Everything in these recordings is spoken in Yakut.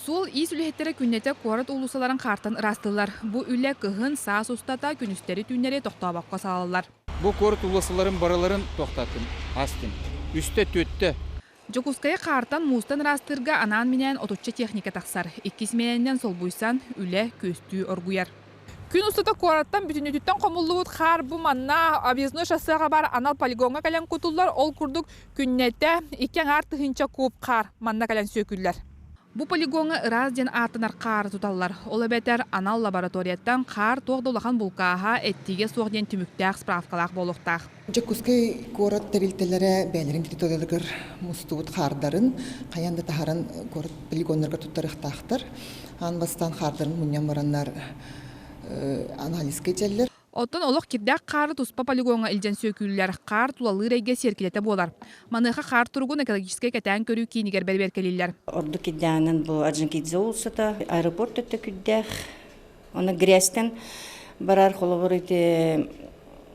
Суол-иис үлэһиттэрэ күннэтэ куорат уулуссаларын хаартан ыраастыыллар. Бу үлэ кыһын, саас устата күнүстэри-түүннэри тохтообокко салаллар. Бу куорат уулуссаларын барыларын тохтоттум, астым. Үстэ, түөртэ. Дьокуускайы хаартан, муустан ыраастыырга анаан-минээн отучча техника тахсар. Иккис симиэнэнэн солбуйсан, үлэ күөстүү оргуйар. Күн устата куораттан бүтүннүүтүттэн хомуллубут хаар бу манна объездной шоссеҕа баар анал полигоҥҥа кэлэн кутуллар. Ол курдук күннэтэ 2,5 тыһыынча куб хаар манна кэлэн сүөкүллэр. Бу полигоҥҥа ыраас диэн ааттанар хаары туталлар. Ол эбэтэр анал лабораторияттан хаар туох да улахан булкааһа, эттигэ суох диэн түмүктээх справкалаах буолуохтаах. Дьокуускай куорат тэрилтэлэрэ бэйэлэрин территорияларыгар мустубут хаардарын хайаан да таһааран куорат полигоннарга туттарыахтаахтар. Аан бастаан хаардарын мунньан бараннар анализка илдьэллэр. Оттон олох кирдээх хаары туспа полигоҥҥа илдьэн сүөкүүллэр. Хаар тулалыыр эйгэ сиэркилэтэ буолар. Маныаха хаар туругун экологическай кэтээн көрүү киинигэр бэрэбиэркэлииллэр. Ордук кирдээҕинэн бу Орджоникидзе уулуссата, аэропорт өттө кирдээх. Оны грязьтэн барар холобур ити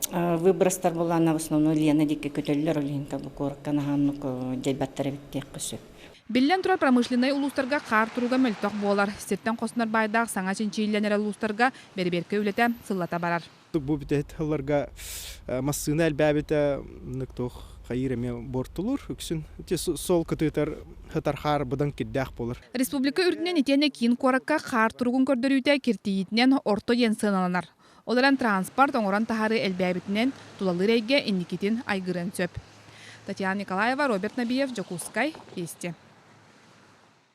выбростар булаана в основном Лена диэки көтөллөр, ол иһин бу куоракка наһааннык дьайбаттар эбит диэххэ сөп. Биллэн турар, промышленнай улуустарга хаар туруга мөлтөх буолар. Сиртэн хостонор баайдаах саҥа чинчийиллэн эрэр улуустарга бэрэбиэркэ үлэтэ сыллата барар. Бу бүтэһик сылларга массыына элбээбитэ туох хайыыр эмиэ буортулуур үксүн сол кытыытар сытар хаар быдан кирдээх буолар. Республика үрдүнэн итиэннэ киин куоракка хаар туругун көрдөрүүтэ киртийиитинэн орто диэн сыаналанар. Ол эрэн транспорт оҥорон таһаарыы элбээбитинэн тулалыыр эйгэ инникитин айгырыан сөп. Татьяна Николаева, Роберт Набиев, Дьокуускай, Вести.